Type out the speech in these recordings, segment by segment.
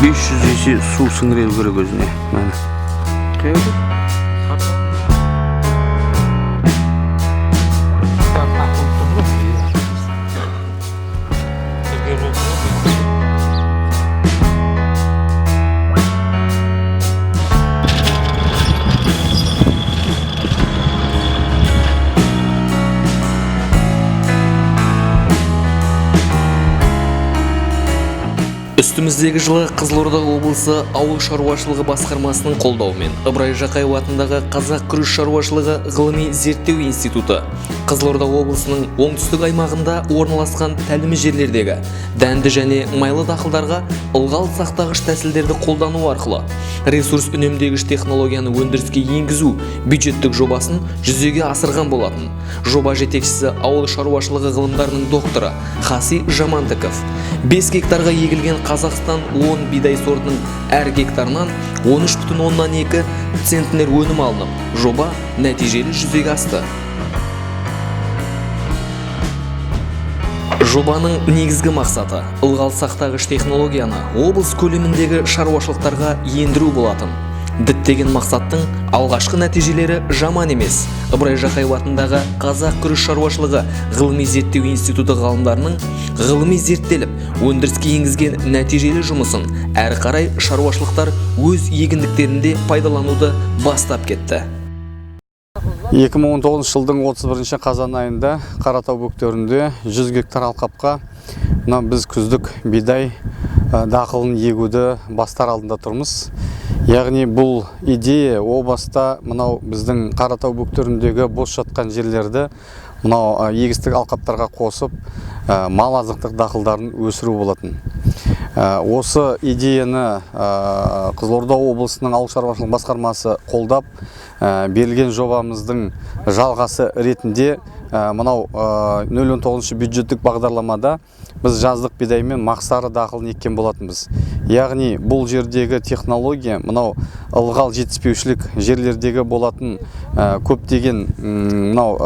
500 есе су сіңіре керек өзіне. Міне. Үстіміздегі жылы Қызылорда облысы ауыл шаруашылығы басқармасының қолдауымен Ыбырай Жақаев атындағы Қазақ күріш шаруашылығы ғылыми зерттеу институты Қызылорда облысының оңтүстік аймағында орналасқан тәлімі жерлердегі дәнді және майлы дақылдарға ылғал сақтағыш тәсілдерді қолдану арқылы ресурс үнемдегіш технологияны өндіріске енгізу бюджеттік жобасын жүзеге асырған болатын. Жоба жетекшісі ауыл шаруашылығы ғылымдарының докторы Хаси Жамантыков. 5 гектарға егілген Қазақстан 10 бидай сортының әр гектарынан 13,2 центнер өнім алынып, жоба нәтижелі жүзеге асты. Жобаның негізгі мақсаты ылғал сақтағыш технологияны облыс көлеміндегі шаруашылықтарға ендіру болатын. Діттеген мақсаттың алғашқы нәтижелері жаман емес. Ыбырай Жақаев атындағы Қазақ күріш шаруашылығы ғылыми зерттеу институты ғалымдарының ғылыми зерттеліп, өндіріске енгізген нәтижелі жұмысын әрі қарай шаруашылықтар өз егіндіктерінде пайдалануды бастап кетті. 2019 жылдың 31 қазан айында Қаратау бөктерінде 100 гектар алқапқа мына біз күздік бидай дақылын егуді бастар алдында тұрмыз. Яғни бұл идея о баста мынау біздің Қаратау бөктеріндегі бос жатқан жерлерді мынау егістік алқаптарға қосып, мал азықтық дақылдарын өсіру болатын. Осы идеяны Қызылорда облысының ауыл шаруашылығы басқармасы қолдап, берілген жобамыздың жалғасы ретінде мынау 0,19 бюджеттік бағдарламада біз жаздық бидай мен мақсары дақылын еккен болатынбыз. Яғни бұл жердегі технология мынау ылғал жетіспеушілік жерлердегі болатын көптеген мынау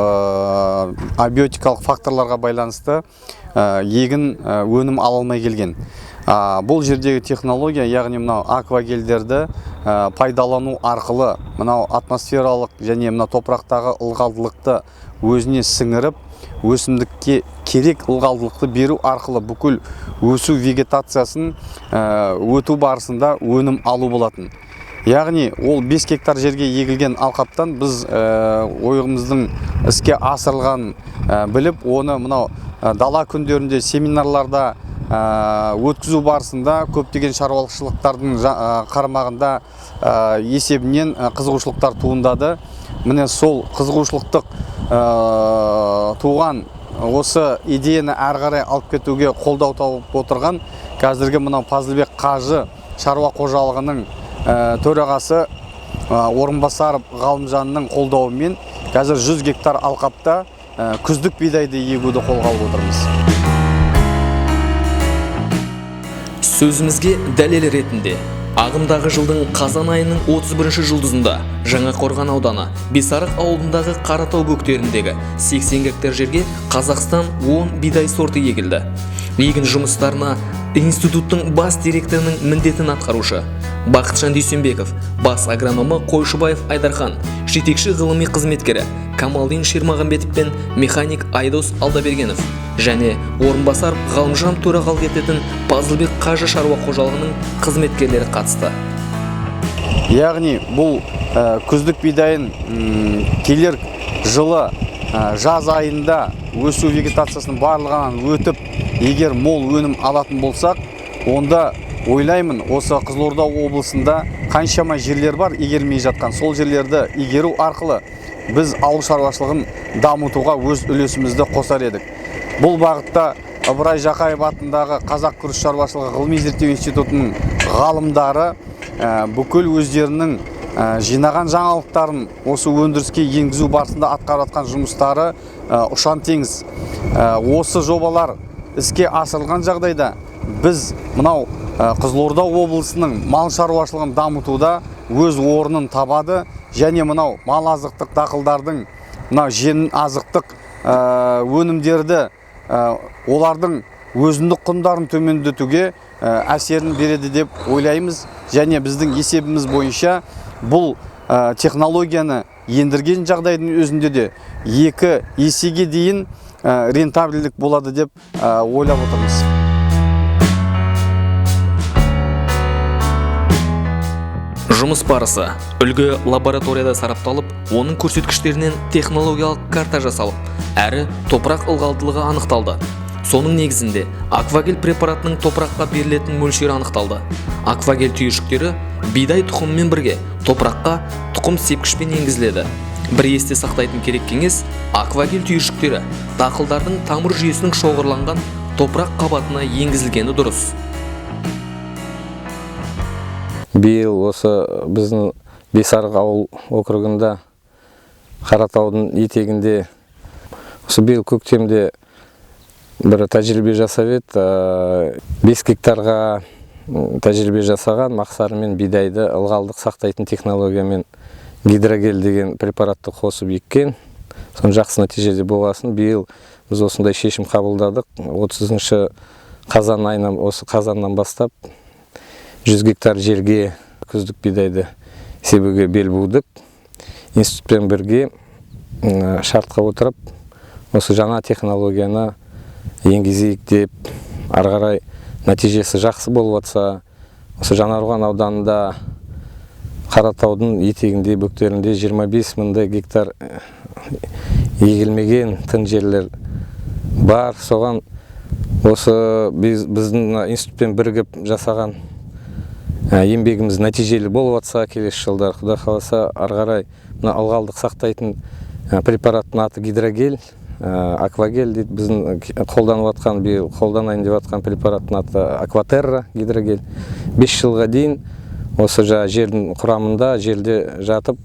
абиотикалық факторларға байланысты егін өнім ала алмай келген. Бұл жердегі технология, яғни мынау аквагелдерді пайдалану арқылы мынау атмосфералық және мына топырақтағы ылғалдылықты өзіне сіңіріп, өсімдікке керек ылғалдылықты беру арқылы бүкіл өсу вегетациясын өту барысында өнім алу болатын. Яғни ол 5 гектар жерге егілген алқаптан біз ойымыздың іске асырылғанын біліп, оны мынау дала күндерінде семинарларда өткізу барысында көптеген шаруашылықтардың қарамағында есебінен қызығушылықтар туындады. Міне сол қызығушылықтық туған осы идеяны әрі қарай алып кетуге қолдау тауып отырған қазіргі мынау Пазылбек қажы шаруа қожалығының төрағасы Орынбасаров Ғалымжанның қолдауымен қазір 100 гектар алқапта күздік бидайды егуді қолға алып отырмыз. Сөзімізге дәлел ретінде ағымдағы жылдың қазан айының 31 жұлдызында Жаңақорған ауданы Бесарық ауылындағы Қаратау бөктеріндегі 80 гектар жерге Қазақстан 10 бидай сорты егілді. Егін жұмыстарына институттың бас директорының міндетін атқарушы Бақытжан Дүйсенбеков, бас агрономы Қойшыбаев Айдархан, жетекші ғылыми қызметкері Камалдин Шермағанбетов пен механик Айдос Алдабергенов және орынбасар Ғалымжан төрағалық ететін Пазылбек қажы шаруа қожалығының қызметкерлері қатысты. Яғни бұл күздік бидайын келер жылы жаз айында өсу вегетациясының барлығынан өтіп, егер мол өнім алатын болсақ, онда ойлаймын, осы Қызылорда облысында қаншама жерлер бар игерілмей жатқан, сол жерлерді игеру арқылы біз ауыл шаруашылығын дамытуға өз үлесімізді қосар едік. Бұл бағытта Ыбырай Жақаев атындағы Қазақ күріш шаруашылығы ғылыми зерттеу институтының ғалымдары бүкіл өздерінің жинаған жаңалықтарын осы өндіріске енгізу барысында атқарып жатқан жұмыстары ұшан теңіз. Осы жобалар іске асырылған жағдайда біз мынау Қызылорда облысының мал шаруашылығын дамытуда өз орнын табады және мынау мал азықтық дақылдардың, мынау жем азықтық өнімдерді олардың өзіндік құндарын төмендетуге әсерін береді деп ойлаймыз. Және біздің есебіміз бойынша бұл технологияны ендірген жағдайдың өзінде де 2 есеге дейін рентабельдік болады деп ойлап отырмыз. Жұмыс барысы үлгі лабораторияда сарапталып, оның көрсеткіштерінен технологиялық карта жасалып, әрі топырақ ылғалдылығы анықталды. Соның негізінде аквагель препаратының топыраққа берілетін мөлшері анықталды. Аквагель түйіршіктері бидай тұқымымен бірге топыраққа тұқым сепкішпен енгізіледі. Бір есте сақтайтын керек кеңес, аквагель түйіршіктері дақылдардың тамыр жүйесінің шоғырланған топырақ қабатына енгізілгені дұрыс. Биыл осы біздің Бесарық ауыл округында Қаратаудың етегінде осы биыл көктемде бір тәжірибе жасап еді, 5 гектарға тәжірибе жасаған мақсары мен бидайды ылғалдық сақтайтын технологиямен гидрогель деген препаратты қосып еккен. Соның жақсы нәтижеде болғасын биыл біз осындай шешім қабылдадық. 30 қазан айынан, осы қазаннан бастап 100 гектар жерге күздік бидайды себуге бел будық. Институтпен бірге шартқа отырып, осы жаңа технологияны енгізейік деп, ары қарай нәтижесі жақсы болып жатса, осы Жаңақорған ауданында Қаратаудың етегінде, бөктерінде 25 мыңдай гектар егілмеген тың жерлер бар. Соған осы біздің институтпен бірігіп жасаған еңбегіміз нәтижелі болып жатса, келесі жылдар Құдай қаласа ары қарай мына ылғалдық сақтайтын препараттың аты гидрогель, аквагель дейді. Біздің қолданып жатқан, биыл қолданайын деп жатқан препараттың аты акватерра гидрогель. 5 жылға дейін осы жердің құрамында, жерде жатып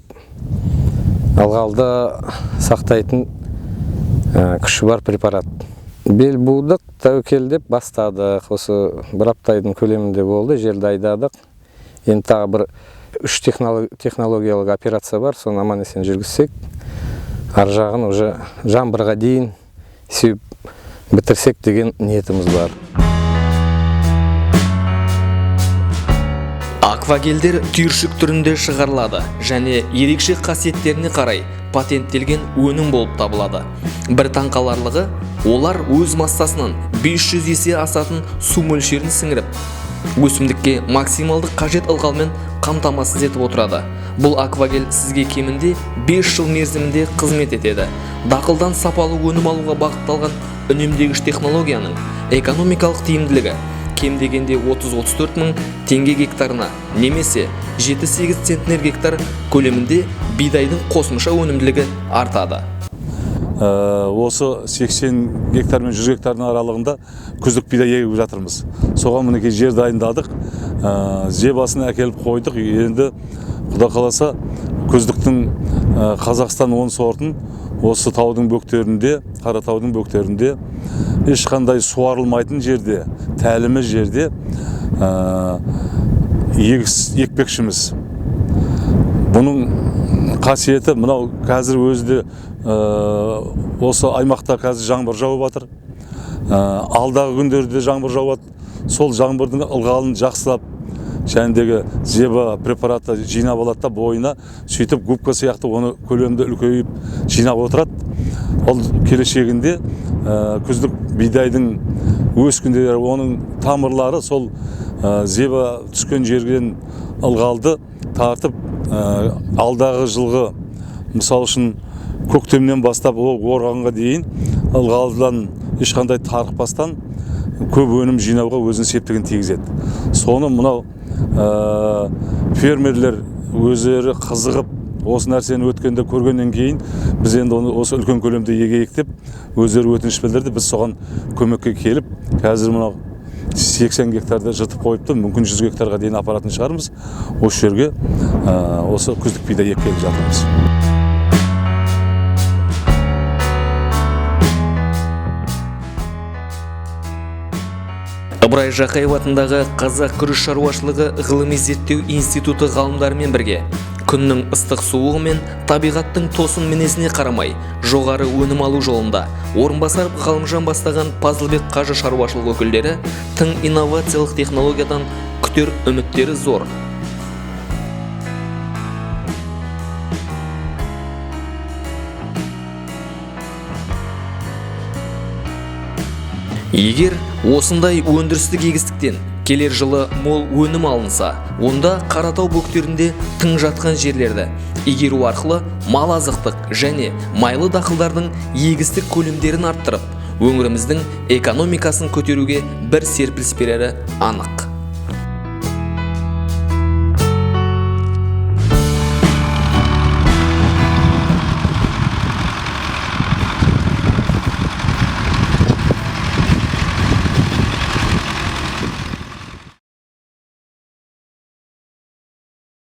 ылғалды сақтайтын күші бар препарат. Бел будық, тәуекел деп бастадық. Осы бір аптайдың көлемінде болды, жерді айдадық. Енді тағы бір 3 технологиялық операция бар, соны аман есен жүргізсек, ар жағын уже жаңбырға дейін сеуіп бітірсек деген ниетіміз бар. Аквагелдер түйіршік түрінде шығарылады және ерекше қасиеттеріне қарай патенттелген өнім болып табылады. Бір таңқаларлығы, олар өз массасынан 500 есе асатын су мөлшерін сіңіріп, өсімдікке максималды қажет ылғалмен қамтамасыз етіп отырады. Бұл аквагель сізге кемінде 5 жыл мерзімінде қызмет етеді. Дақылдан сапалы өнім алуға бағытталған үнемдегіш технологияның экономикалық тиімділігі кем дегенде 30-34 мың теңге гектарына немесе 7-8 центнер гектар көлемінде бидайдың қосымша өнімділігі артады. Осы 80 гектар мен 100 гектардың аралығында күздік бидай егіп жатырмыз. Соған мінекей жер дайындадық, зебасын әкеліп қойдық. Енді Құдай қаласа күздіктің Қазақстан 10 сортын осы таудың бөктерінде, Қаратаудың бөктерінде ешқандай суарылмайтын жерде, тәлімі жерде екпекшіміз. Бұның қасиеті мынау қазір өзі де осы аймақта қазір жаңбыр жауып жатыр. Алдағы күндерде жаңбыр жауады. Сол жаңбырдың ылғалын жақсылап жәндегі зеба препараты жинап алады да бойына, сөйтіп губка сияқты оны көлемді үлкейіп жинап отырады. Ол келешегінде күздік бидайдың өскіндері, оның тамырлары сол зеба түскен жерден ылғалды тартып, алдағы жылғы, мысал үшін көктемнен бастап ол орғанға дейін ылғалдан ешқандай тарықпастан көп өнім жинауға өзінің септігін тигізеді. Соны мынау фермерлер өздері қызығып осы нәрсені өткенде көргеннен кейін біз енді оны осы үлкен көлемде егейік деп өздері өтініш білдірді. Біз соған көмекке келіп, қазір мынау 80 гектарды жыртып қойыпты, мүмкін 100 гектарға дейін апаратын шығармыз. Осы жерге осы күздік бидай еккелі жатырмыз. Ыбырай Жақаев атындағы Қазақ күріш шаруашылығы ғылыми зерттеу институты ғалымдарымен бірге Күннің ыстық суығы мен табиғаттың тосын мінезіне қарамай, жоғары өнім алу жолында Орынбасаров Ғалымжан бастаған Пазылбек қажы шаруашылық өкілдері тың инновациялық технологиядан күтер үміттері зор. Егер осындай өндірістік егістіктен келер жылы мол өнім алынса, онда Қаратау бөктерінде тың жатқан жерлерді игеру арқылы мал азықтық және майлы дақылдардың егістік көлемдерін арттырып, өңіріміздің экономикасын көтеруге бір серпіліс берері анық.